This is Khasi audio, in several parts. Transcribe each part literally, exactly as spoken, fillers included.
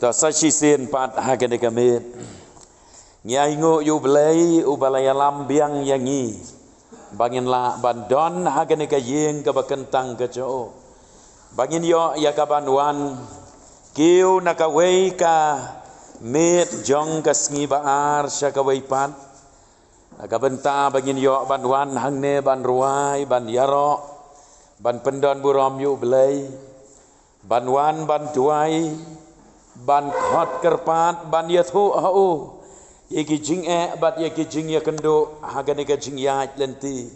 To sa shisien pat ha kane ka miet, ngi ainguh ïa U Blei uba la ïalam biang ïa ngi ba ngin lah ban don ha kane ka ïing kaba kyntang ka jong U, ba ngin ïoh ïa ka ban wan kiew na kawei ka miet jong ka sngi ba ar sha kawei pat, na ka bynta ba ngin ïoh ban wan hangne ban rwai, ban ïaroh, ban pyndon burom ïa U Blei, ban wan ban duwai, ban khot kyrpad, ban ïathuh ha U ïa ki jingeh bad ïa ki jingïakynduh ha kane ka jingïaid lynti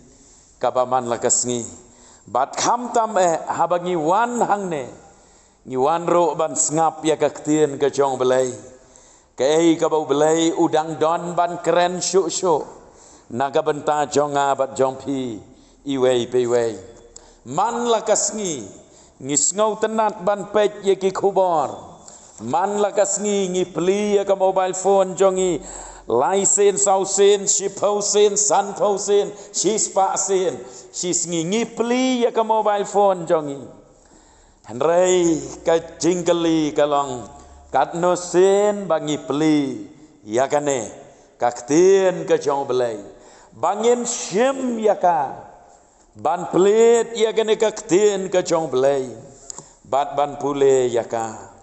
kaba man la ka sngi. Bad khamtam eh, haba ngi wan hangne, ngi wan ruh ban sngap ïa ka ktien ka jong U Blei, kaei kaba U Blei u dang don ban kren shuh shuh na ka bynta jong nga bad jong phi iwei pa iwei. Man la ka sngi ngi sngewtynnat ban peit ïa ki khubor. Man la ka sngi ngi plie ïa ka mobile phone jong ngi lai sien, saw sien, shiphew sien, sanphew sien, shispah sien. Shi sngi ngi plie ïa ka mobile phone jong ngi. Hynrei ka jingkylli ka long, katno sien ba ngi plie ïa kane ka ktien ka jong U Blei, ba ngin shim ïa ka, ban plied ïa kane ka ktien ka jong U Blei, bad ban pule ïa ka?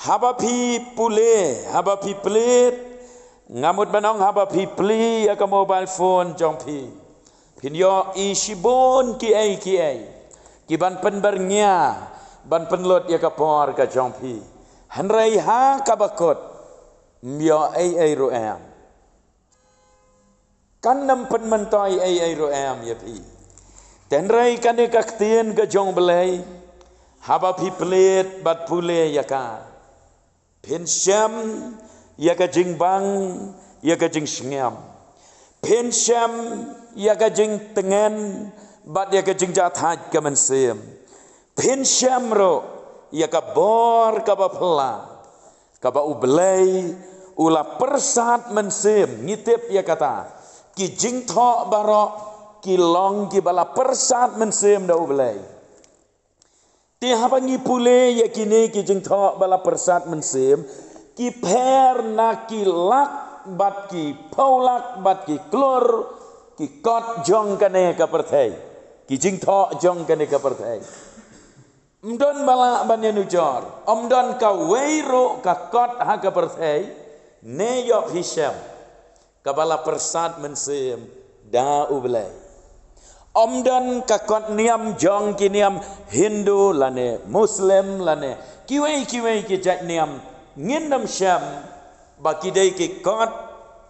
Haba phi pule, haba phi plied, nga mut ban ong haba phi plie ïa ka mobile phone jong phi, phin ïohi shibun kiei kiei kiban pynbyrngia ban pynlut ïa ka por ka jong phi. Hynrei ha kaba kut, ym ïoh ei ei ruh em. Kan ym pynmyntoi ei ei ruh em ïa phi. Hynrei kane ka ktien ka jong U Blei, haba phi plied bad pule ïa ka, phin shem ïa ka jingbang, ïa ka jingsngem. Phin shem ïa ka jingtngen bad ïa ka jingjahthait ka mynsiem. Phin shem ruh ïa ka bor kaba phylla, kaba U Blei u la pyrsad mynsiem. Ngi tip ïa kata, ki jingthoh baroh ki long kiba la pyrsad mynsiem da U Blei. Te haba ngi pule ïa kine ki jingthoh ba la pyrsad mynsiem, ki pher na ki lak bad ki phew lak bad ki klur ki kot jong kane ka pyrthei, ki jingthoh jong kane ka pyrthei. Ym don ba lah ban ïanujor, ym don kawei ruh ka kot ha ka pyrthei, ne ïoh phi shem, kaba la pyrsad mynsiem da U Blei. Ym don ka kot niam jong ki niam Hindu lane Muslim lane kiwei kiwei ki jait niam, ngin ym shem ba ki dei ki kot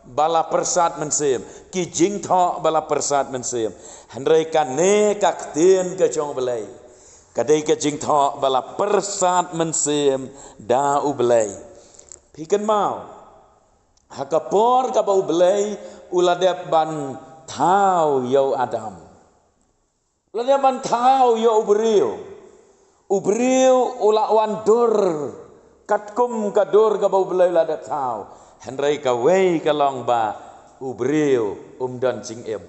ba la pyrsad mynsiem, ki jingthoh ba la pyrsad mynsiem. Hynrei kane ka ktien ka jong U Blei, ka dei ka jingthoh ba la pyrsad mynsiem da U Blei. Phi kynmaw, ha ka por kaba U Blei u la dep ban thaw ïa u Adam, u la dep ban thaw ïa u briew, u briew u la wan dur katkum ka dur kaba U Blei u la dep thaw. Hynrei kawei ka long ba u briew um don jingim.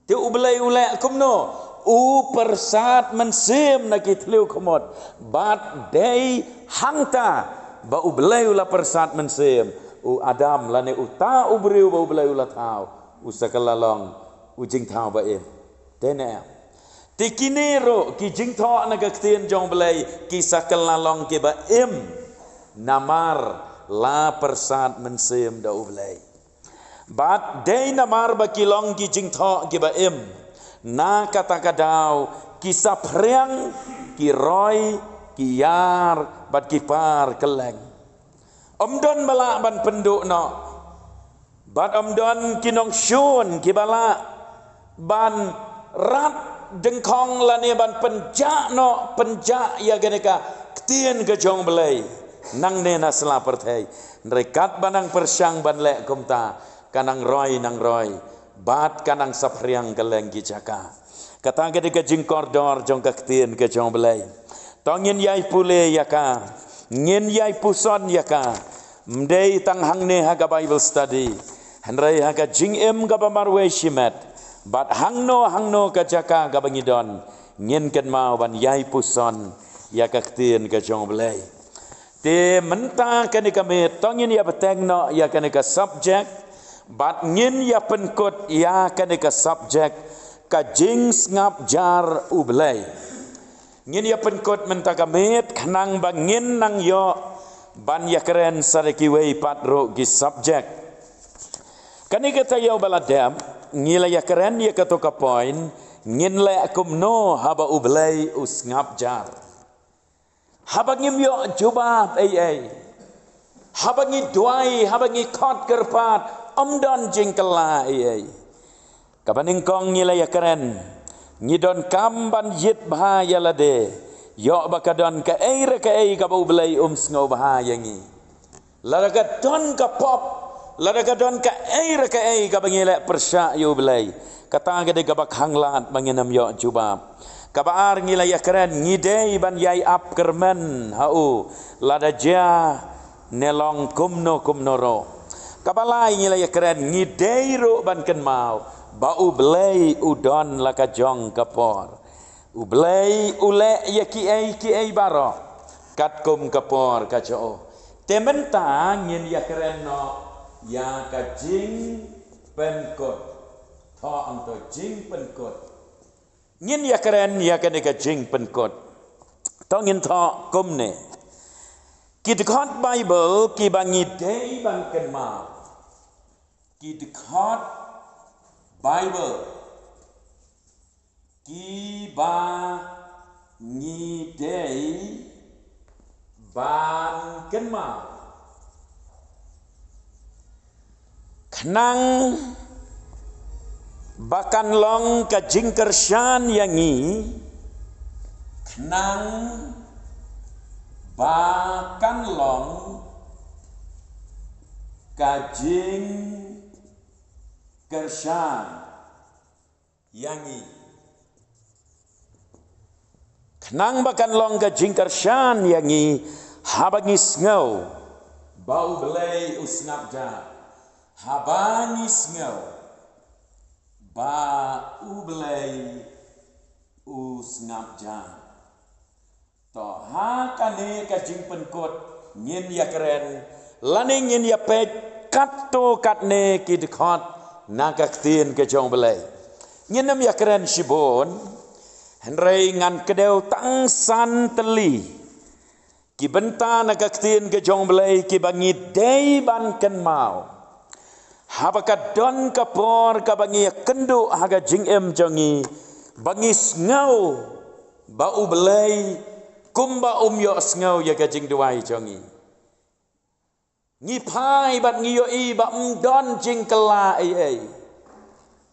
Te U Blei u leh kumno? U pyrsad mynsiem na ki thliew khmut. Bad dei hangta ba U Blei u la pyrsad mynsiem, u Adam lane uta u briew ba U Blei u la thaw, u sa kylla long u jingthaw ba im. Te ne em? Te kine ruh ki jingthoh na ka ktien jong U Blei ki sa kylla long kiba im, namar la pyrsad mynsiem da U Blei. Bad dei namar ba ki long ki jingthoh kiba im, na kata ka daw ki saphriang, ki roi, ki ïar bad ki par kylleng. Ym don ba lah ban pynduh noh, bad ym don ki nongshun kiba lah ban rat dyngkhong lane ban pynjah noh, pynjah ïa kane ka ktien ka jong U Blei nangne na sla pyrthei. Hynrei katba nang pyrshang ban leh kumta, ka nang roi nang roi bad ka nang saphriang kylleng ki jaka. Kata ka dei ka jingkordor jong ka ktien ka jong U Blei. To ngin ïai pule ïa ka, ngin ïai puson ïa ka, ym dei tang hangne ha ka Bible study, hynrei ha ka jingim kaba marwei shimet, bad hangno hangno ka jaka kaba ngi don, ngin kynmaw ban ïai puson ïa ka ktien ka jong U Blei. Te mynta kane ka miet to ngin ïa bteng noh ïa kane ka subject, bad ngin ïa pynkut ïa kane ka subject, ka jingsngapjar U Blei. Ngin ïa pynkut mynta ka miet khnang ba ngin nang ïoh ban ïa kren sa da kiwei pat ruh ki subject. Kane ka taïew ba la dep, ngi la ïa kren ïa kato ka point, ngin leh kumno haba U Blei u sngapjar. Haba ngim ïoh jubab ei ei. Haba ngi duwai, haba ngi khot kyrpad, ym don jingkylla ei ei. Kaba nyngkong ngi la ïa kren, ngi donkam ban jied bha ïa lade. Ïoh ba ka don kaei re kaei kaba U Blei um sngewbha ïa ngi. Lada ka don ka pop, lada ka don kaei re kaei kaba ngi leh pyrshah ïa U Blei, kata ka dei kaba khanglad ba ngin ym ïoh jubab. Kaba ar ngi la ïa kren, ngi dei ban ïai ap kyrmen ha u, lada jia ne long kumno kumno ruh. Kaba lai ngi la ïa kren, ngi dei ruh ban kynmaw ba U Blei u don la ka jong ka por. U Blei u leh ïa kiei kiei baroh katkum ka por ka jong u. Te mynta ngin ïa kren noh ïa ka jingpynkut. Thoh, ong to, jingpynkut. Ngin ïa kren ïa kane ka jingpynkut. To ngin thoh kumne. Ki dkhot Baibl kiba ngi dei ban kynmaw. Ki dkhot Baibl kiba ngi dei ban kynmaw khnang ba kan long ka jingkyrshan ïa ngi, khnang ba kan long ka jingkyrshan ïa ngi. Khnang ba kan long ka jingkyrshan ïa ngi, haba ngi sngew ba U Blei u sngap jar. Haba ngi sngew ba U Blei u sngap jar. To, ha kane ka jingpynkut ngin ïa kren, lane ngin ïa peit katto katne ki dkhot na ka ktien ka jong U Blei. Ngin ym ïa kren shibun, hynrei ngan kdew tang san tylli ki bynta na ka ktien ka jong U Blei kiba ngi dei ban kynmaw. Haba ka don ka por kaba ngi ïa kynduh ha ka jingim jong ngi, ba ngi sngew ba U Blei kumba um ïohsngew ïa ka jingduwai jong ngi. Ngi phai bad ngi ïohi ba ym don jingkylla ei ei.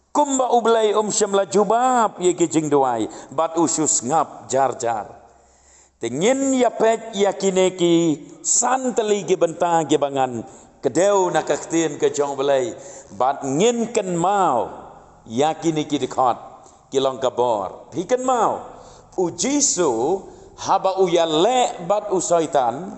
Kumba U Blei um shym la jubab ïa ki jingduwai, bad u shu sngap jar jar. Te ngin ïa peit ïa kine ki san tylli ki bynta kiba ngan kdew na ka ktien ka jong U Blei, bad ngin kynmaw ïa kine ki dkhot ki long ka bor. Phi kynmaw, U Jisu haba u ïaleh bad u Soitan,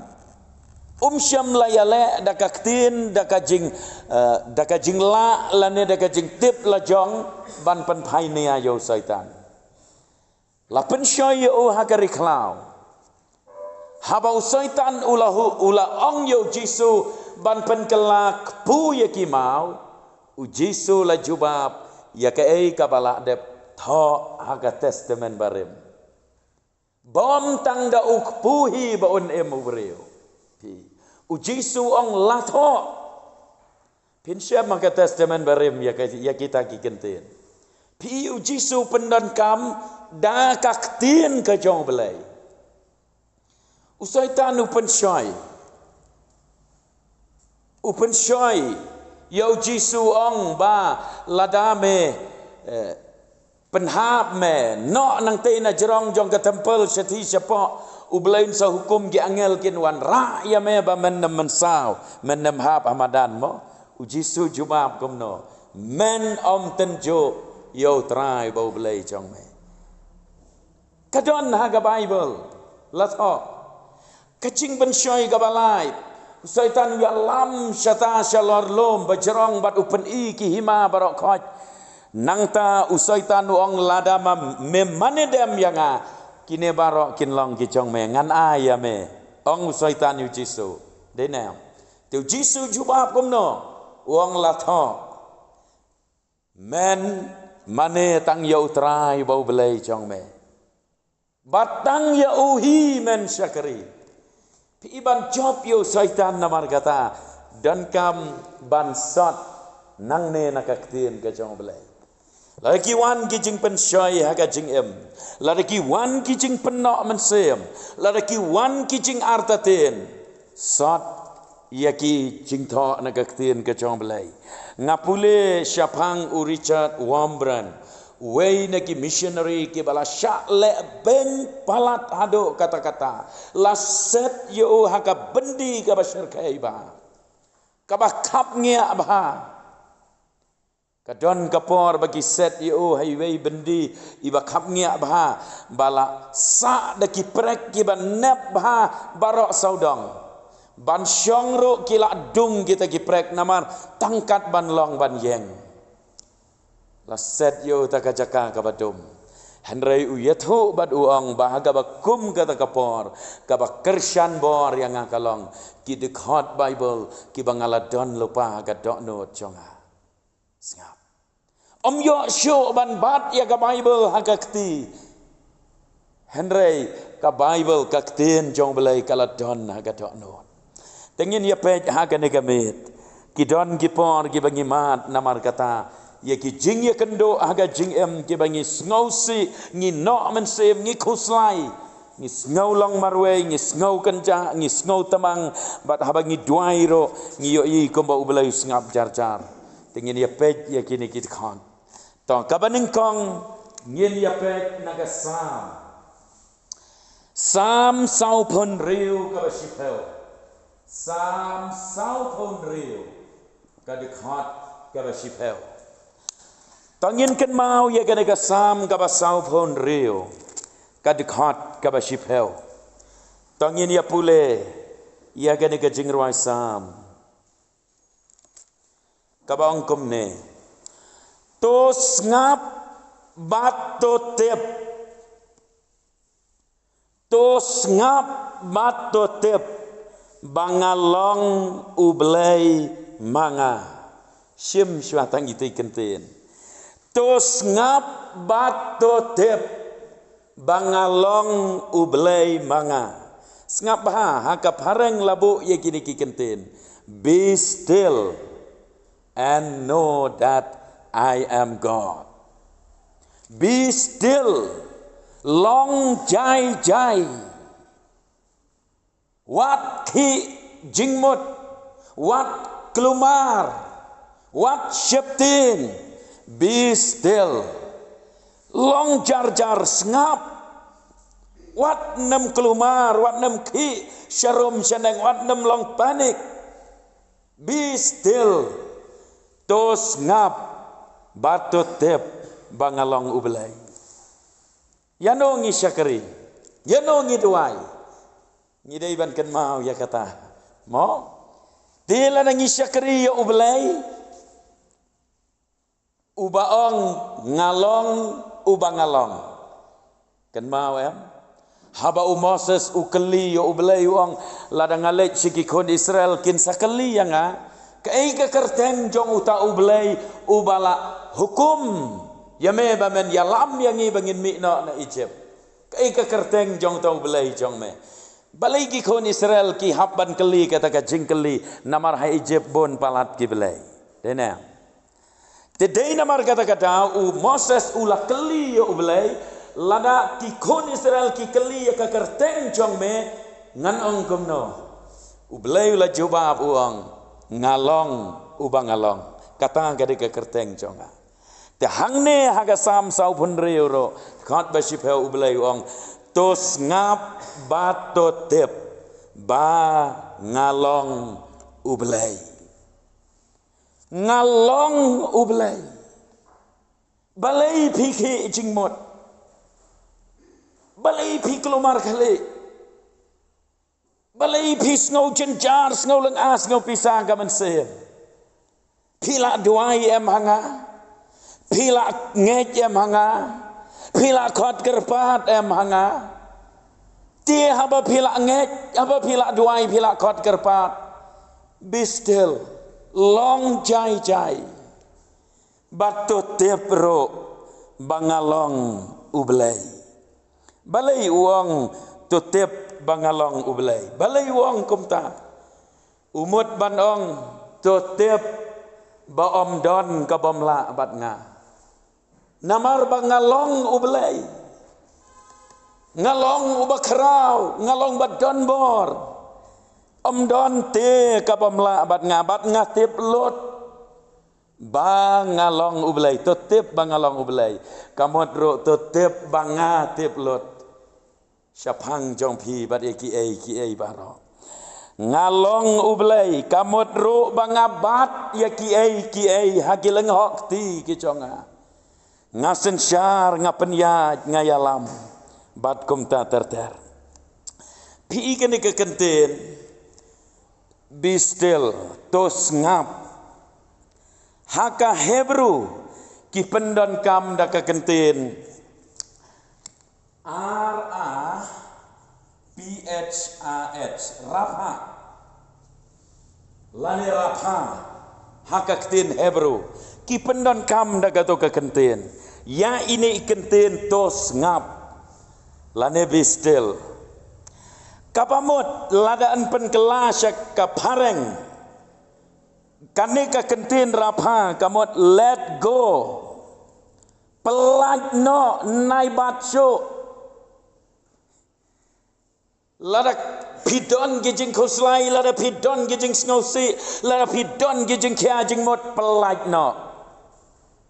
um shym la ïaleh da ka ktien, da ka jing, eh, da ka jinglah lane da ka jingtip la jong ban pynphai nia ïa u Soitan. La pynshoi ïa u ha ka ri khlaw. Haba u Soitan u la hu, u la ong ïa U Jisu ban pynkylla kpu ïa ki maw, U Jisu la jubab ïa kaei kaba la dep thoh ha ka Testament Barim. Bym tang da u kpu hi ba un im u briew. Phi, U Jisu ong la thoh. Phin shem ha ka Testament Barim ïa ka, ïa kita ki kyntien. Phi, U Jisu pyndonkam da ka ktien ka jong U Blei. U Soitan u pynshoi. U pynshoi ïa U Jisu, ong ba lada me, eh, pynhap me noh nangtei na jrong jong ka temple shathie shapoh, U Blei un sa hukum ki angel kin wanrah ïa me ba men nym mynsaw, men nym hap ha madan mo. U Jisu jubab kumno? Men ym tynjuh ïa U Trai ba U Blei jong me. Ka don ha ka Baibl, la thoh. Ka jingpynshoi kaba lai, u Soitan u ïalam shata shalor lum ba jrong bad u pyni ki hima baroh khoit. Nangta u Soitan u ong lada ma me mane dem ïa nga, kine baroh kin long ki jong me, ngan ai ïa me. Ong u Soitan ïa u Jisu. Dei ne em? Te u Jisu jubab kumno? U ong la thoh. Men mane tang ïa u Trai uba U Blei jong me. Bad tang ïa u hi men shakri. Phi i ban jop ïa u Soitan namar kata. Donkam ban sot nangne na ka ktien ka jong U Blei. Lada ki wan ki jingpynshoi ha ka jingim. Lada ki wan ki jingpynnoh mynsiem. Lada ki wan ki jingartatien. Sot ïa ki jingthoh na ka ktien ka jong U Blei. Nga pule shaphang u Richard Wurmbrand, uwei na ki missionary kiba la shah leh beiñ palat haduh katta katta. La set ïa u ha ka byndi kaba shyrkhei bha, kaba khapngiah bha. Ka don ka por ba ki set ïa u ha iwei i byndi iba khapngiah bha, ba la sah da ki prek kiba nep bha baroh sawdong. Ban shong ruh ki la dung kita ki prek namar tang kat ban long ban ïeng. La set ïa u ha ka jaka kaba dum. Hynrei u ïathuh bad u ong ba ha kaba kum kata ka por, kaba kyrshan bor ïa nga ka long ki dkhot Baibl kiba nga la don lypa ha ka dohnud jong nga. Sngap. Ym ïoh shuh ban bat ïa ka Baibl ha ka kti. Hynrei ka Baibl, ka ktien jong U Blei, ka la don ha ka dohnud. Te ngin ïa peit ha kane ka miet. Ki don ki por kiba ngi mad namar kata ïa ki jingïakynduh ha ka jingim kiba ngi sngewsih, ngi noh mynsiem, ngi khuslai. Ngi sngew long marwei, ngi sngew kynjah, ngi sngew tmang, bad haba ngi duwai ruh, ngi ïohi kumba U Blei u sngap jar jar. Te ngin ïa peit ïa kine ki dkhot. To, kaba nyngkong ngin ïa peit na ka Salm. Salm sawphew hynriew kaba shiphew. Salm sawphew hynriew ka dkhot kaba shiphew. To ngin kynmaw ïa kane ka Salm kaba sawphew hynriew ka dkhot kaba shiphew. To ngin ïa pule ïa kane ka jingrwai Salm kaba ong kumne. To sngap bad to tip. To sngap bad to tip ba nga long U Blei ma nga. Shim shuwa tang ita i kyntien. To sngap bad to tip ba nga long U Blei ma nga. Sngap bha, ha ka phareng la buh ïa kine ki kyntien. Be still and know that I am God. Be still, long jai jai. Wat khih jingmut, wat kulmar, wat sheptieng, be still. Long jar jar, sngap. Wat nym kulmar, wat nym khih sharum shaneng, wat nym long panic. Be still. To sngap bad to tip ba nga long U Blei. Ïano ngi shakri? Ïano ngi duwai? Ngi dei ban kynmaw ïa kata. Mo? Te lada ngi shakri ïa U Blei uba ong nga long uba nga long. Kynmaw em? Haba u Moses u kylli ïa U Blei u ong, lada nga leit sha ki khun Israel kin sa kylli ïa nga, kaei ka kyrteng jong uta U Blei uba la hukum ïa me ba men ïalam ïa ngi ba ngin mih noh na Egypt? Kaei ka kyrteng jong uta U Blei jong me? Balei ki khun Israel ki hap ban kylli kata ka jingkylli, namar ha Egypt bun palat ki blei. Dei ne? Te dei namar kata ka daw u Moses u la kylli ïa U Blei, lada ki khun Israel ki kylli ïa ka kyrteng jong me, ngan ong kumno? U Blei u la jubab u ong, nga long uba nga long. Kata ka dei ka kyrteng jong nga. Te hangne ha ka Salm sawphew hynriew ruh, dkhot ba shiphew U Blei u ong, to sngap bad to tip ba nga long U Blei. Nga long U Blei. Balei phi khih jingmut? Balei phi kulmar khlieh? Balei phi sngew jynjar, sngew lynga, sngew pisa ka mynsiem? Phi la duwai em ha nga? Phi la ngeit em ha nga? Phi la khot kyrpad em ha nga? Te haba phi la ngeit, haba phi la duwai, phi la khot kyrpad, be still, long jai jai. Bad to tip ruh ba nga long U Blei. Balei u ong to tip ba nga long U Blei? Balei u ong kumta? U mut ban ong to tip ba ym don ka bym lah bad nga. Namar ba nga long U Blei. Nga long uba khraw, nga long ba don bor. Ym don te ka bym lah bad nga, bad nga tip lut ba nga long U Blei, to tip ba nga long U Blei. Ka mut ruh to tip ba nga tip lut shaphang jong phi bad ïa kiei kiei baroh. Nga long U Blei, ka mut ruh ba nga bat ïa kiei kiei ha ki lyngngoh kti ki jong nga. Nga synshar, nga pynïaid, nga ïalam bad kumta ter ter. Phi i kane ka kyntien, be still, to sngap. Ha ka Hebru ki pyndonkam da ka kyntien R A P H A H, Rapha. Lane Rapha, ha ka ktien Hebru ki pyndonkam da kato ka kyntien. Ïa ine i kyntien to sngap lane be still. Kaba mut lada yn pynkylla sha ka phareng, kane ka kyntien Rapha ka mut let go. Pyllait noh, nai bat shuh. Lada phi don ki jingkhuslai, lada phi don ki jingsngewsih, lada phi don ki jingkhia jingmut, pyllait noh.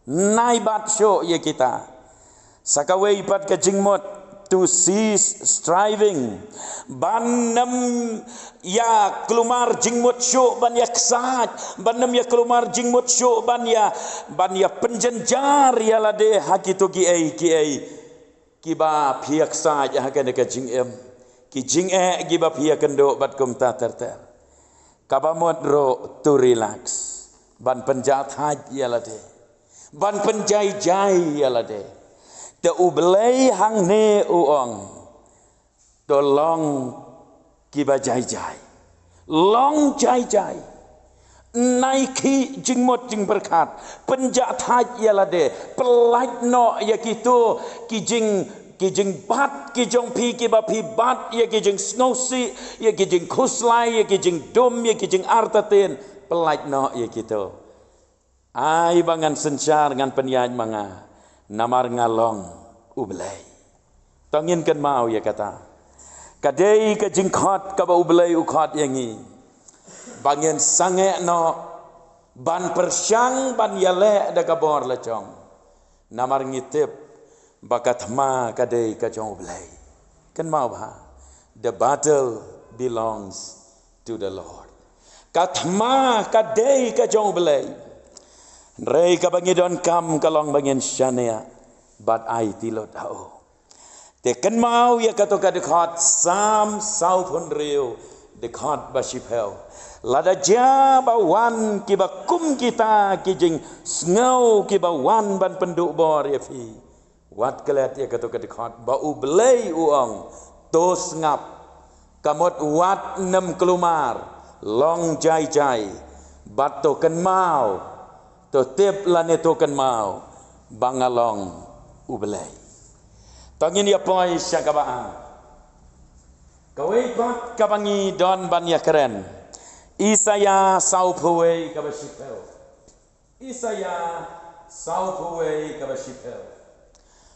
Nai bat shuh ïa kita. Sa kawei pat ka jingmut, to cease striving. Ban ym ïa kulmar jingmut shuh ban ïa ksaid, ban ym ïa kulmar jingmut shuh ban ïa, ban ïa pynjynjar ïa lade ha kito kiei kiei kiba phi ïa ksaid ha kane ka jingim, ki jingeh kiba phi ïa kynduh bad kumta ter ter. Kaba mut ruh to relax, ban pynjahthait ïa lade, ban pynjai jai ïa lade. Te U Blei hangne u ong, to long kiba jai jai. Long jai jai. Nai khih jingmut jingpyrkhat, pynjahthait ïa lade, pyllait noh ïa kito ki jing, ki jingbat ki jong phi kiba phi bat, ïa ki jingsngewsih, ïa ki jingkhuslai, ïa ki jingdum, ïa ki jingartatien, pyllait noh ïa kito. Ai ba ngan synshar, ngan pynïaid ma nga, namar nga long U Blei. To ngin kynmaw ïa kata. Ka dei ka jingkhot kaba U Blei u khot ïa ngi, ba ngin sangeh noh ban pyrshang ban ïaleh da ka bor la jong. Namar ngi tip ba ka thma ka dei ka jong U Blei. Kynmaw bha, the battle belongs to the Lord. Ka thma ka dei ka jong U Blei. Hynrei kaba ngi donkam ka long ba ngin shaniah bad aiti lut ha u. Te kynmaw ïa kato ka dkhot Salm sawphew hynriew, dkhot ba shiphew. Lada jia ba wan kiba kum kita ki jingsngew kiba wan ban pynduh bor ïa phi, wat klet ïa kato ka dkhot ba U Blei u ong, to sngap. Ka mut wat nym kulmar, long jai jai. Bad to kynmaw, to tip lane to kynmaw ba nga long U Blei. To ngin ïa poi sha kaba ar. Kawei pat kaba ngi don ban ïa kren, Isaïah sawphew wei kaba shiphew. Isaïah sawphew wei kaba shiphew.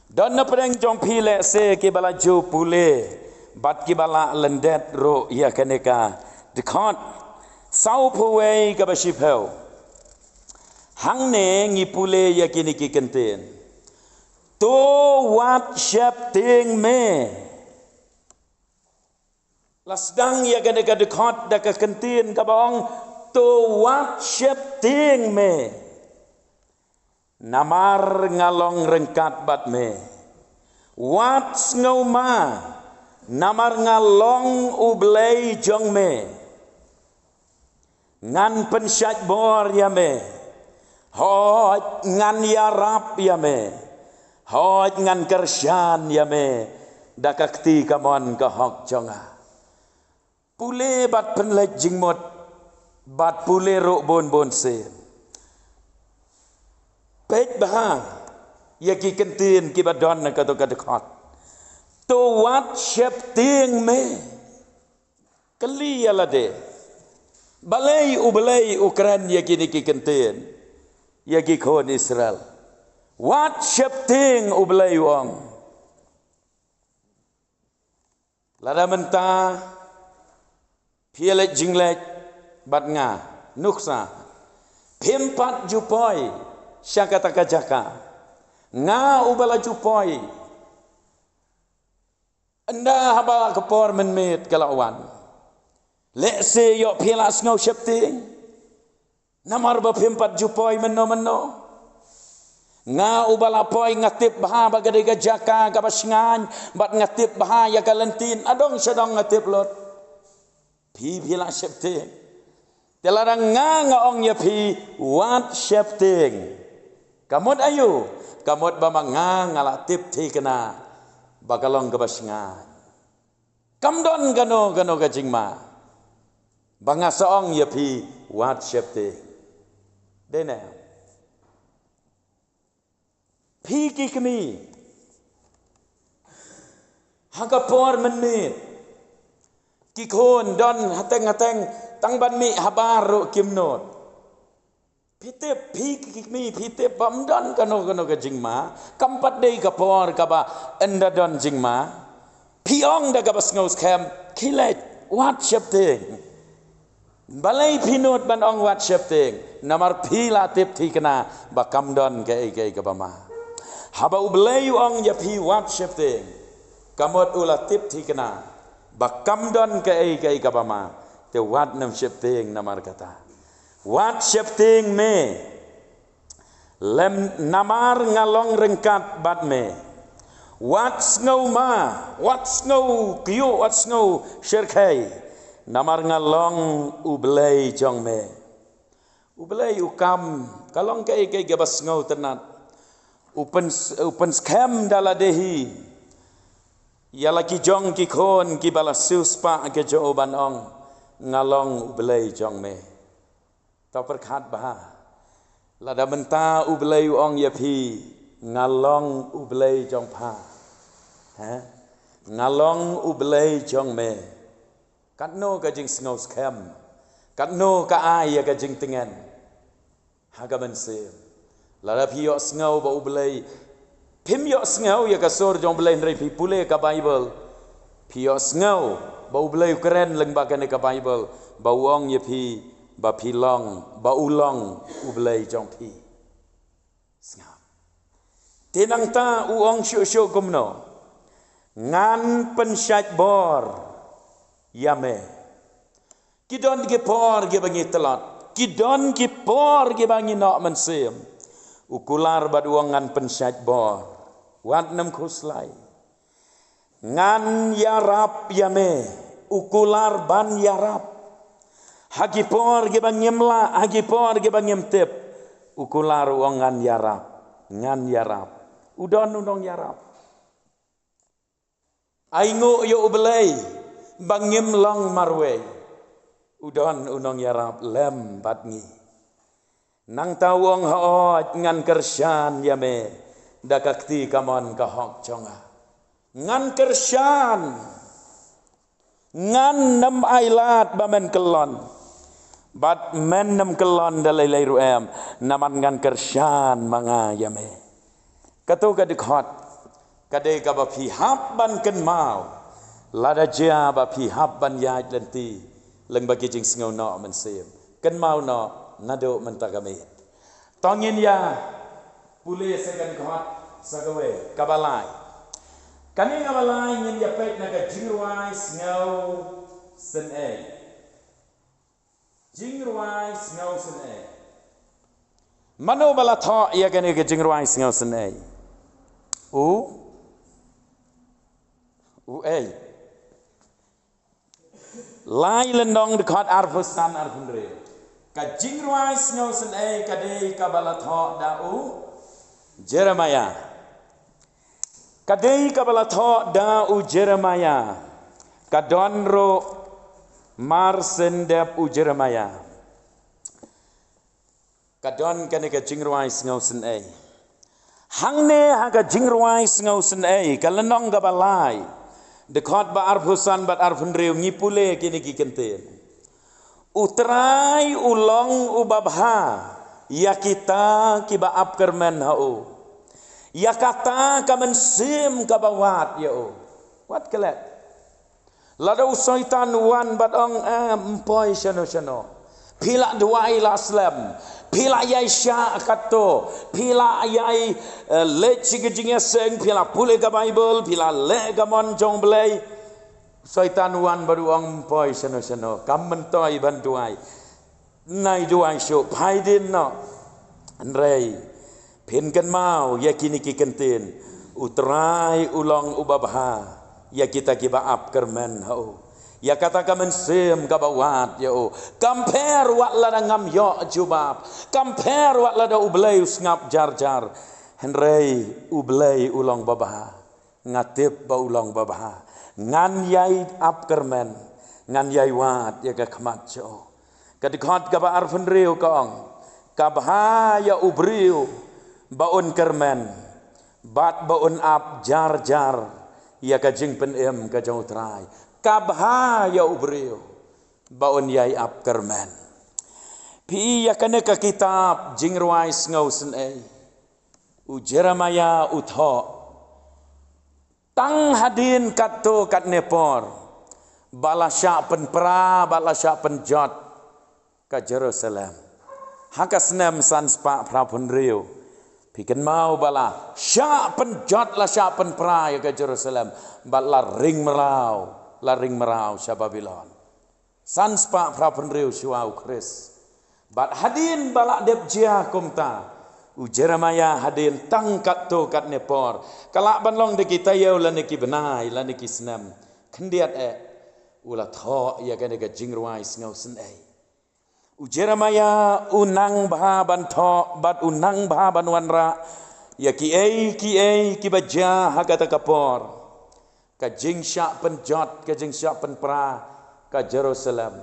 Don na pdeng jong phi lehse kiba la ju pule bad kiba la lyndet ruh ïa kane ka dkhot sawphew wei kaba shiphew. Hangne ngi pule ïa kine ki kyntien. To wat sheptieng me. La sdang ïa kane ka dkhot da ka kyntien kaba ong, to wat sheptieng me. Namar nga long ryngkat bad me. Wat sngewma, namar nga long U Blei jong me. Ngan pynshait bor ïa me. Hooid ngan ïarap ïa me. Hooid ngan kyrshan ïa me. da ka kti kamon ka hok jong nga. Pule bad pynleit jingmut, bad pule ruh bun bun sien. Peit bha ïa ki kyntien kiba don ha kato ka dkhot. To wad sheptieng me. Kylli ïa lade, balei U Blei u kren ïa kine ki kyntien ïa ki khun Israel? Wad sheptieng, U Blei u ong. Lada mynta phi ïaleit jingleit bad nga, nuksa, phim pat ju poi sha kata ka jaka. Nga uba la ju poi. Ynda haba ka por mynmiet ka la wan, lehse ïoh phi la sngew sheptieng. Namar ba phim pat ju poi mynno mynno. Nga uba la poi, nga tip bha ba ka dei ka jaka kaba shngaiñ, bad nga tip bha ïa ka lynti, nadong shadong nga tip lut. Phi, phi la sheptieng. Te lada nga, nga ong ïa phi, wat sheptieng, ka mut aïu? Ka mut ba ma nga, nga la tip thikna ba ka long kaba shngaiñ. Kam don kano kano ka jingma ba nga sa ong ïa phi, wat sheptieng. Dei ne em? Phi ki kmie, ha ka por mynmiet, ki khun don hateng hateng, tang ban mih habar ruh kim nud. Phi tip, phi ki kmie, phi tip ba ym don kano kano ka jingma, kam pat dei ka por kaba ynda don jingma. Phi ong da kaba sngew skhem, khie leit, wat sheptieng. Balei phi nud ban ong wat sheptieng? Namar phi la tip thikna ba kam don kaei kaei kaba ma. Haba U Blei u ong ïa phi wat sheptieng, ka mut u la tip thikna ba kam don kaei kaei kaba ma. Te wat nym sheptieng namar kata. Wat sheptieng me. Lem, namar nga long ryngkat bad me. Wat sngew ma, wat sngew kyiuh, wat sngew shyrkhei. Namar nga long U Blei jong me. U Blei u kam, ka long kaei kaei kaba sngewtynnat. U pyn, u pynskhem da lade hi ïa la ki jong ki khun kiba la siewspah ki jong u ban ong, nga long U Blei jong me. To pyrkhat bha. Lada mynta U Blei u ong ïa phi, nga long U Blei jong pha. Ha? Nga long U Blei jong me. Katno ka jingsngew skhem, katno ka ai ïa ka jingtngen ha ka mynsiem. Lada phi ïohsngew ba U Blei, phim ïohsngew ïa ka sur jong U Blei hynrei phi pule ka Baibl, phi ïohsngew ba U Blei u kren lyngba kane ka Baibl, ba u ong ïa phi ba phi long, ba u long U Blei jong phi. Sngap. Te nangta u ong shuh shuh kumno? Ngan pynshait bor ïa me. Ki don ki por kiba ngi tlot, ki don ki por kiba ngi noh mynsiem. U kular bad u ong ngan pynshait bor. Wat nym khuslai. Ngan ïarap ïa me, u kular ban ïarap. Ha ki por kiba ngim lah, ha ki por kiba ngim tip, u kular u ong ngan ïarap, ngan ïarap. U don u nongïarap. Ai nguh ïa U Blei ba ngim long marwei. U don u nongïarap lem bad ngi. Nangta u ong hooid ngan kyrshan ïa me da ka kti kamon ka hok jong nga. Ngan kyrshan. Ngan nym ailad ba men kyllon. Bad men nym kyllon da lei lei ruh em. Namar ngan kyrshan ma nga ïa me. Kato ka dkhot ka dei kaba phi hap ban kynmaw. Lada jia ba phi hap ban ïaid lynti lyngba ki jingsngew noh mynsiem, kynmaw noh naduh mynta ka miet. To ngin ïa pule sa ka dkhot sa kawei, kaba lai. Kane kaba lai ngin ïa peit na ka Jingrwai Sngewsynei. Jingrwai Sngewsynei. Mano ba la thoh ïa kane ka Jingrwai Sngewsynei? U, u ei. Lai Lynnong dkhot arphew san, arphew hynriew. Ka Jingrwai Sngewsynei ka dei kaba la thoh da u Jeremiah. Ka dei kaba la thoh da u Jeremiah. Ka don ruh mar shen dep u Jeremiah. Ka don kane ka jingrwai sngewsynei. Hangne ha ka jingrwai sngewsynei, ka lynnong kaba lai, dkhot ba arphew san bad arphew hynriew, ngi pule kine ki kyntien. U Trai u long uba bha ïa kita kiba ap kyrmen ha u, ïa kata ka mynsiem kaba wad ïa u. Wat klet. Lada u Soitan u wan bad ong, eh, ym poi shano shano. Phi la duwai la slem. Phi la ïai shah katto. Phi la ïai, eh, leit sha ka jingïaseng. Phi la pule ka Baibl. Phi la leh ka mon jong Blei. Soitan u wan bad u ong, ym poi shano shano. Kam myntoi ban duwai. Nai duwai shuh, phai dien noh. Hynrei phin kynmaw ïa kine ki kyntien. U Trai u long uba bha ïa kita kiba ap kyrmen ha u, ïa kata ka mynsiem kaba wad ïa u. Kam pher wat lada ngam ïoh jubab. Kam pher wat lada U Blei u sngap jar jar. Hynrei U Blei u long ba bha. Nga tip ba u long ba bha. Ngan ïai ap kyrmen, ngan ïai wad ïa ka khmat jong u. Ka dkhot kaba arphew hynriew ka ong, ka bha ïa u briew ba un kyrmen bad ba un ap jar jar ïa ka jingpynim ka jong U Trai. Ka bha ïa u briew ba un ïai ap kyrmen. Phi ïa kane ka kitab Jingrwai Sngewsynei, u Jeremiah u thoh. Tang hadien katto katne por ba la shah pynpra, ba la shah pynjot ka Jerusalem. Ha ka snem san spah phra phew hynriew. Phi kynmaw ba la shah pynjot, la shah pynpra ïa ka Jerusalem. Bad la ring mraw, la ring mraw sha Babilon. San spah phra phew hynriew shuwa u Khrist. Bad hadien ba la dep jia kumta, u Jeremiah hadien tang katto katne por, ka lah ban long da ki taïew lane ki bnai lane ki snem, khyndiat eh u la thoh ïa kane ka Jingrwai Sngewsynei. U Jeremiah u nang bha ban thoh bad u nang bha ban wanrah ïa kiei kiei kiba jia ha kata ka por. Ka jingshah pynjot, ka jingshah pynpra ka Jerusalem.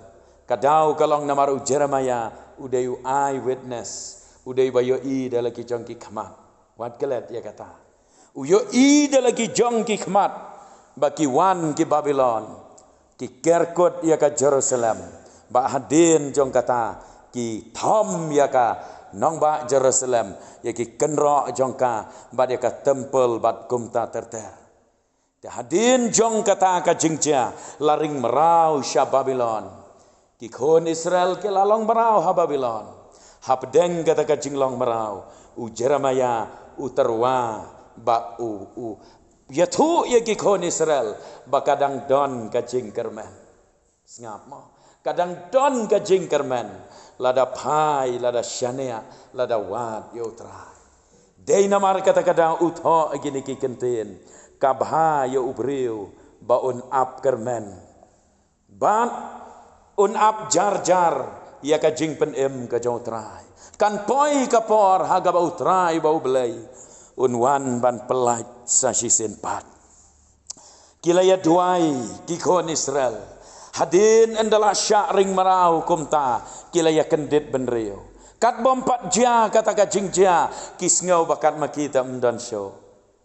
Ka daw ka long namar u Jeremiah u dei u eyewitness, u dei ba ïohi da la ki jong ki khmat. Wat klet ïa kata. U ïohi da la ki jong ki khmat ba ki wan ki Babilon, ki kerkut ïa ka Jerusalem. Ba hadien jong kata ki thom ïa ka nongbah Jerusalem, ïa ki kynroh jong ka, bad ïa ka templ bad kumta ter ter. Te hadien jong kata ka jingjia, la ring mraw sha Babilon. Ki khun Israel ki la long mraw ha Babilon. Hapdeng kata ka jinglong mraw, u Jeremiah u tyrwa ba u, u ïathuh ïa ki khun Israel ba ka dang don ka jingkyrmen. Sngap mo. Ka dang don ka jingkyrmen. Lada phai, lada shaniah, lada wad ïa u Trai. Dei namar kata ka daw u thoh ïa kine ki kyntien. Ka bha ïa u briew ba un ap kyrmen. Bad un ap jar jar ïa ka jingpynim ka jong u Trai. Kan poi ka por ha kaba u Trai ba u Blei un wan ban pyllait sa shisien pat. Ki la ïa duwai ki khun Israel. Hadien ynda la shah ring mraw kumta, ki la ïa kyndit bynriew. Katba ym pat jia kata ka jingjia, ki sngew ba kat ma ki te ym don shuh.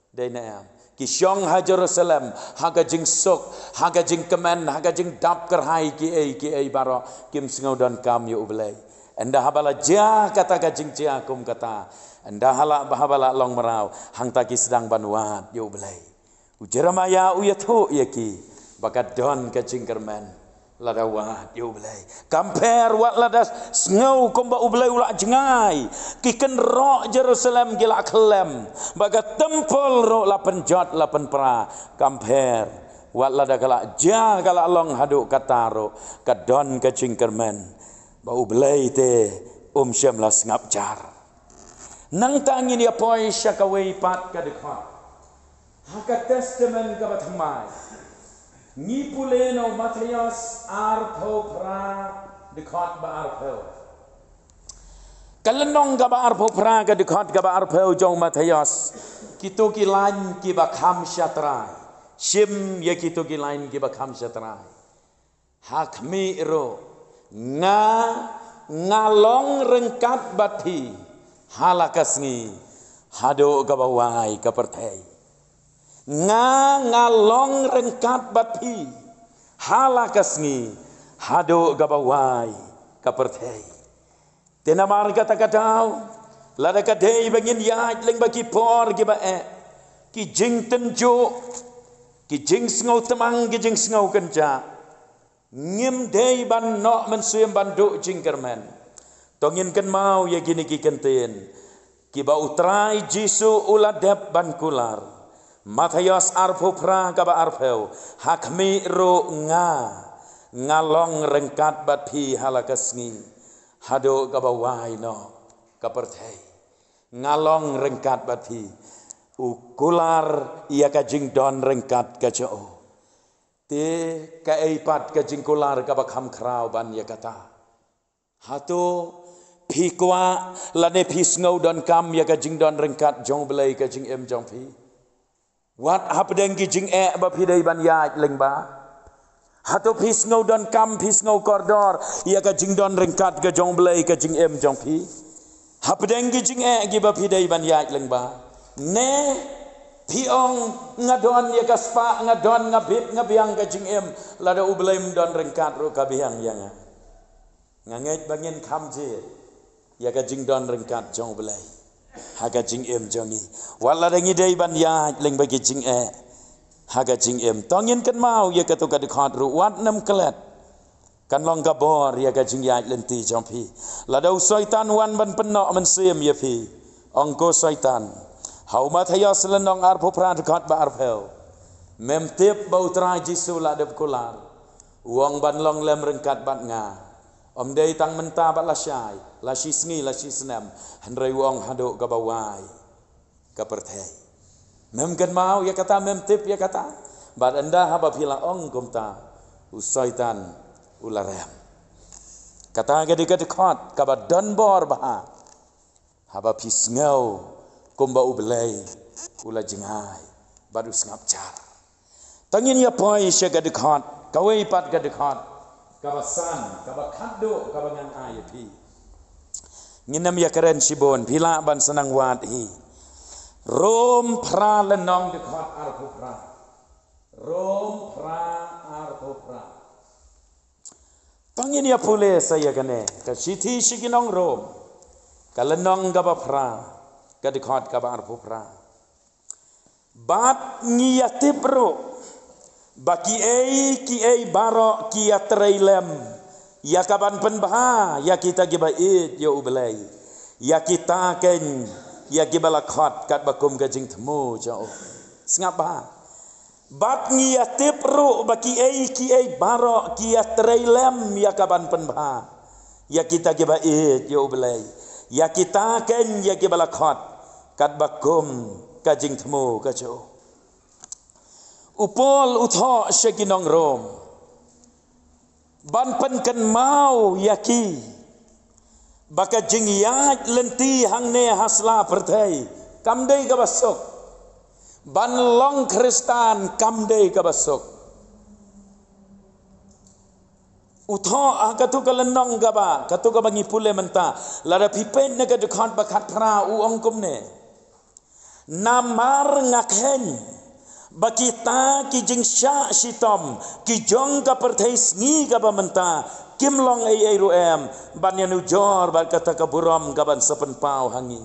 Dei ne em. Ki shong ha Jerusalem, ha ka jingsuk, ha ka jingkmen, ha ka jingdap kyrhai kiei kiei baroh, kim sngew donkam ïa u Blei. Ynda haba la jia kata ka jingjia kum kata, ynda hala, haba la long mraw, hangta ki sdang ban wad ïa u Blei. U Jeremiah u ïathuh ïa ki ba ka don ka jingkyrmen lada wad ïa u Blei. Kam pher wat lada sngew kumba u Blei u la jngai. Ki kynroh Jerusalem ki la khlem. Ba ka templ ruh la pynjot la pynpra. Kam pher wat lada ka la jia ka la long haduh kata ruh, ka don ka jingkyrmen ba u Blei te um shym la sngap jar. Nangta ngin ïa poi sha kawei pat ka dkhot. Ha ka Testament kaba thymmai. Ngi pule na u Mathaios arphew phra dkhot ba arphew. Ka lynnong kaba arphew phra ka dkhot kaba arphew jong u Mathaios. Kito ki lain kiba kham shatrai. Shim ïa kito ki lain kiba kham shatrai. Ha khmih ruh, nga, nga long ryngkat bad phi ha la ka sngi haduh kaba wai ka pyrthei. Nga, nga long ryngkat bad phi ha la ka sngi haduh kaba wai ka pyrthei. Te namar kata ka daw, lada ka dei ba ngin ïaid lyngba ki por kiba eh, ki jingtynjuh, ki jingsngew tmang, ki jingsngew kynjah, ngim dei ban noh mynsiem ban duh jingkyrmen. To ngin kynmaw ïa kine ki kyntien kiba U Trai Jisu u la dep ban kular. Mathaios arphew phra kaba arphew, ha khmih ruh nga, nga long ryngkat bad phi ha la ka sngi haduh kaba wai noh ka pyrthei. Nga long ryngkat bad phi. U kular ïa ka jingdon ryngkat ka jong u. Te kaei pat ka jingkular kaba kham khraw ban ïa kata? Hato phi kwah lane phi sngew donkam ïa ka jingdon ryngkat jong U Blei, ka jingim jong phi? Wat hapdeng ki jingeh ba phi dei ban ïaid lyngba. Hato phi sngew donkam, phi sngew kordor ïa ka jingdon ryngkat ka jong U Blei, ka jingim jong phi? Hapdeng ki jingeh kiba phi dei ban ïaid lyngba. Ne phi ong, nga don ïa ka spah, nga don, nga bit, nga biang ka jingim, lada U Blei um don ryngkat ruh ka biang ïa nga. Nga ngeit ba ngin kham jied ïa ka jingdon ryngkat jong U Blei ha ka jingim jong ngi. Wat lada ngi dei ban ïaid lyngba ki jingeh ha ka jingim. To ngin kynmaw ïa kato ka dkhot ruh, wat nym klet. Kan long ka bor ïa ka jingïaid lynti jong phi. Lada u Soitan wan ban pynnoh mynsiem ïa phi, ong ko Soitan. Ha u Mathaios lynnong arphew phra dkhot ba arphew. Mem tip ba U Trai Jisu la dep kular. U ong ban long lem ryngkat bad nga. Ym dei tang mynta bad lashai, la shi sngi, la shi snem. Hynrei u ong haduh kaba wai ka pyrthei. Mem kynmaw ïa kata, mem tip ïa kata. Bad ynda haba phi la ong kumta, u Soitan u la rem. Kata ka dei ka dkhot kaba don bor bha. Haba phi sngew kumba U Blei u la jngai bad u sngap jar. To ngin ïa poi sha ka dkhot, kawei pat ka dkhot kaba san, kaba khatduh, kaba ngan ai ïa phi. Ngin nym ïa kren shibun, phi lah ban sa nang wad hi. Rom phra lynnong dkhot arphew phra. Rom phra arphew phra. To ngin ïa pule sa ïa kane, ka shithi sha ki nong Rom, ka lynnong kaba phra, ka dkhot kaba arphew phra. Bad ngi ïa tip ruh ba kiei kiei baroh ki ïa trei lem ïa ka ban pynbha ïa kita kiba ïeit ïa U Blei, ïa kita kein ïa kiba la khot katba kum ka jingthmu jong u. Sngap bha. Bad ngi ïa tip ruh ba kiei kiei baroh ki ïa trei lem ïa ka ban pynbha ïa kita kiba ïeit ïa U Blei, ïa kita kein ïa kiba la khot katba kum ka jingthmu ka jong u. U Paul u thoh sha ki nong Rom ban pynkynmaw ïa ki ba ka jingïaid lynti hangne ha sla pyrthei kam dei kaba suk. Ban long Khristan kam dei kaba suk. U thoh ha katu ka lynnong kaba, katu kaba ngi pule mynta, lada phi peit na ka dkhot ba khatphra, u ong kumne. Namar nga kheiñ ba kita ki jingshah shitom ki jong ka pyrthei sngi kaba mynta kim long ei ei ruh em ban ïanujor bad kata ka burom ka ban sa pynpaw ha ngi.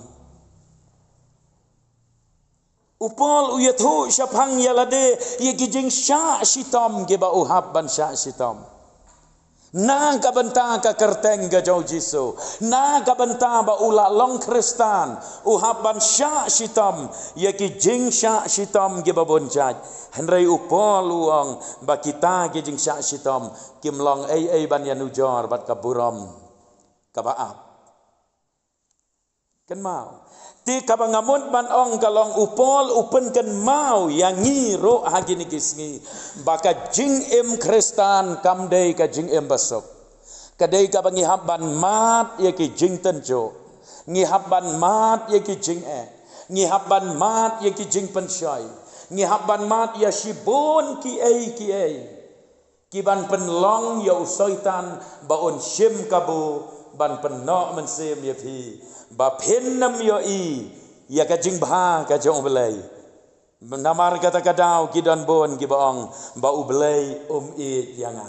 U Paul u ïathuh shaphang ïa lade ïa ki jingshah shitom kiba u hap ban shah shitom. Na ka bynta ka kyrteng ka jong u Jisu, na ka bynta ba u la long Khristan, u hap ban shah shitom ïa ki jingshah shitom kiba bun jait. Hynrei u Paul u ong ba kita ki jingshah shitom kim long ei ei ban ïanujor bad ka burom kaba ap. Kynmaw. Te kaba nga mut ban ong ka long u Paul u pynkynmaw ïa ngi ruh ha kine ki sngi ba ka jingim Khristan kam dei ka jingim ba suk. Ka dei kaba ngi hap ban mad ïa ki jingtynjuh. Ngi hap ban mad ïa ki jingeh. Ngi hap ban mad ïa ki jingpynshoi. Ngi hap ban mad ïa shibun kiei kiei ki ban pynlong ïa u Soitan ba un shim kabu ban pynnoh mynsiem ïa phi ba phin nym ïohi ïa ka jingbha ka jong U Blei. Namar kata ka daw ki don bun kiba ong ba U Blei um ïeit ïa nga.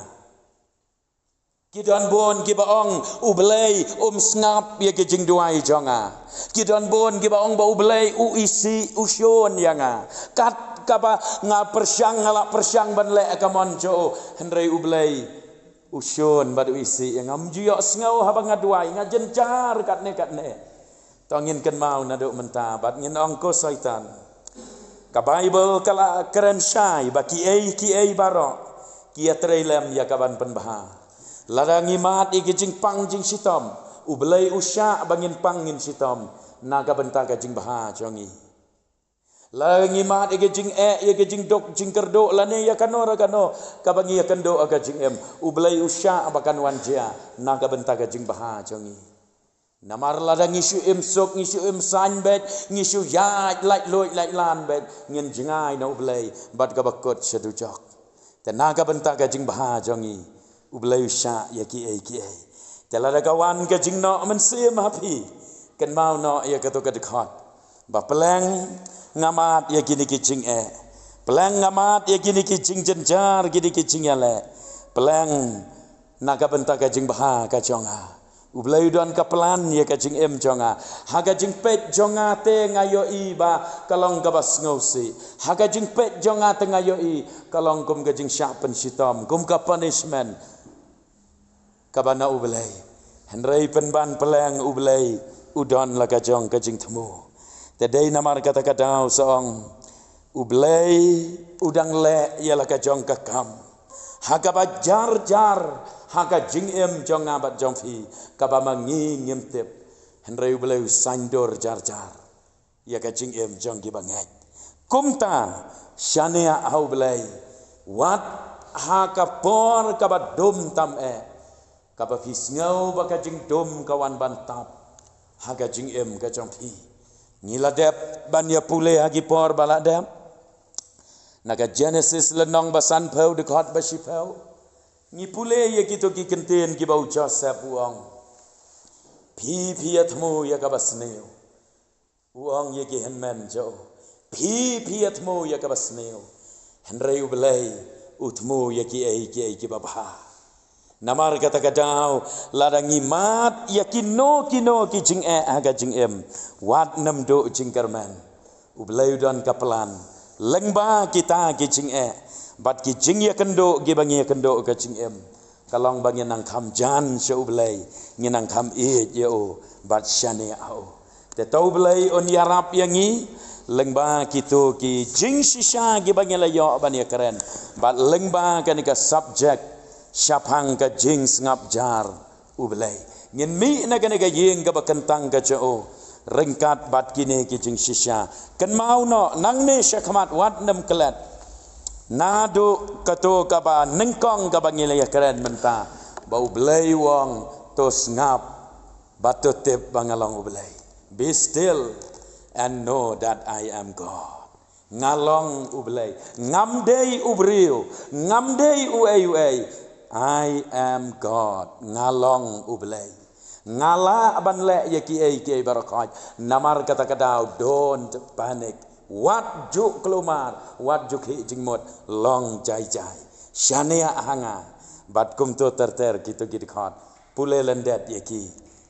Ki don bun kiba ong U Blei um sngap ïa ki jingduwai jong nga. Ki don bun kiba ong ba U Blei u isih u shun ïa nga. Kat kaba nga pyrshang, nga lah pyrshang ban leh ka mon jong u, hynrei U Blei u shun bad u isih ïa nga. Ym ju ïohsngew haba nga duwai, nga jynjar katne katne. To ngin kynmaw naduh mynta bad ngin ong, ko Soitan, ka Baibl ka la kren shai ba kiei kiei baroh ki ïatrei lem ïa ka ban pynbha. Lada ngi mad ïa ki jingpang jingshitom, U Blei u shah ba ngin pang ngin shitom na ka bynta ka jingbha jong ngi. Lada ngi mad ïa ki jingeh, ïa ki jingduk jingkyrduh lane ïa kano re kano kaba ngi ïakynduh ha ka jingim, U Blei u shah ba kan wan jia na ka bynta ka jingbha jong ngi. Namar lada ngi shu im suk, ngi shu im saiñ beit, ngi shu ïaid lait luid lait lan beit, ngin jngai na U Blei bad kaba kut sha dujok. Te na ka bynta ka jingbha jong ngi, U Blei u shah ïa kiei kiei. Te lada ka wan ka jingnoh mynsiem ha phi, kynmaw noh ïa kato ka dkhot ba pleng nga mad ïa kine ki jingeh, pleng nga mad ïa kine ki jingjynjar, kine ki jingïaleh, pleng na ka bynta ka jingbha ka jong nga. U Blei u don ka plan ïa ka jingim jong nga. Ha ka jingpeit jong nga te nga ïohi ba ka long kaba sngewsih. Ha ka jingpeit jong nga te nga ïohi ka long kum ka jingshah pynshitom, kum ka punishment kaba na U Blei. Hynrei pynban pleng U Blei u don la ka jong ka jingthmu. Te dei namar kata ka daw sa ong, U Blei u dang leh ïa la ka jong ka kam ha kaba jar jar ha ka jingim jong nga bad jong phi, kaba ma ngi ngim tip. Hynrei U Blei u saiñdur jar jar ïa ka jingim jong kiba ngeit. Kumta shaniah ha U Blei, wat ha ka por kaba dum tam eh, kaba phi sngew ba ka jingdum ka wan ban tap ha ka jingim ka jong phi. Ngi la dep ban ïa pule ha ki por ba la dep. Na ka Genesis lynnong ba sanphew, dkhot ba shiphew, ngi pule ïa kito ki kyntien kiba u Joseph u ong, phi, phi ïa thmu ïa kaba sniew. U ong ïa ki hynmen jong u, phi, phi ïa thmu ïa kaba sniew. Hynrei U Blei u thmu ïa kiei kiei kiba bha. Namar kata ka daw, lada ngi mad ïa kino kino ki jingeh ha ka jingim, wat nym duh jingkyrmen. U Blei u don ka plan lyngba kita ki jingeh bad ki jingïakynduh kiba ngi ïakynduh ha ka jingim. Ka long ba ngin nang kham jan sha U Blei, ngin nang kham ïeit ïa u bad shaniah ha u. Te to U Blei un ïarap ïa ngi lyngba kito ki jingshisha kiba ngi la ïoh ban ïakren, bad lyngba kane ka subject shaphang ka jingsngap jar U Blei. Ngin mih na kane ka ïing kaba kyntang ka jong u ryngkat bad kine ki jingshisha. Kynmaw noh, nangne shakhmat wat nym klet naduh kato kaba nyngkong kaba ngi la ïakren mynta, ba U Blei u ong, to sngap bad to tip ba nga long U Blei. Be still and know that I am God. Nga long U Blei. Ngam dei u briew, ngam dei uei uei. I am God. Nga long U Blei. Nga lah ban leh ïa kiei kiei baroh khoit. Namar kata ka daw, don't panic. Wat ju kulmar, wat ju khih jingmut, long jai jai. Shaniah ha nga. Bad kumto ter ter kito ki dkhot, pule lyndet ïa ki,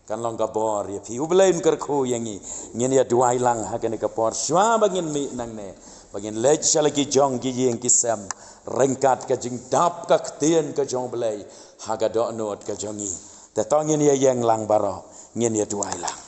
kan long ka bor ïa phi. U Blei un kyrkhu ïa ngi. Ngin ïa duwai lang ha kane ka por shuwa ba ngin mih nangne, ba ngin leit sha la ki jong ki ïing ki sem ryngkat ka jingdap ka ktien ka jong U Blei ha ka dohnud ka jong ngi. Te to ngin ïa ïeng lang baroh, ngin ïa duwai lang.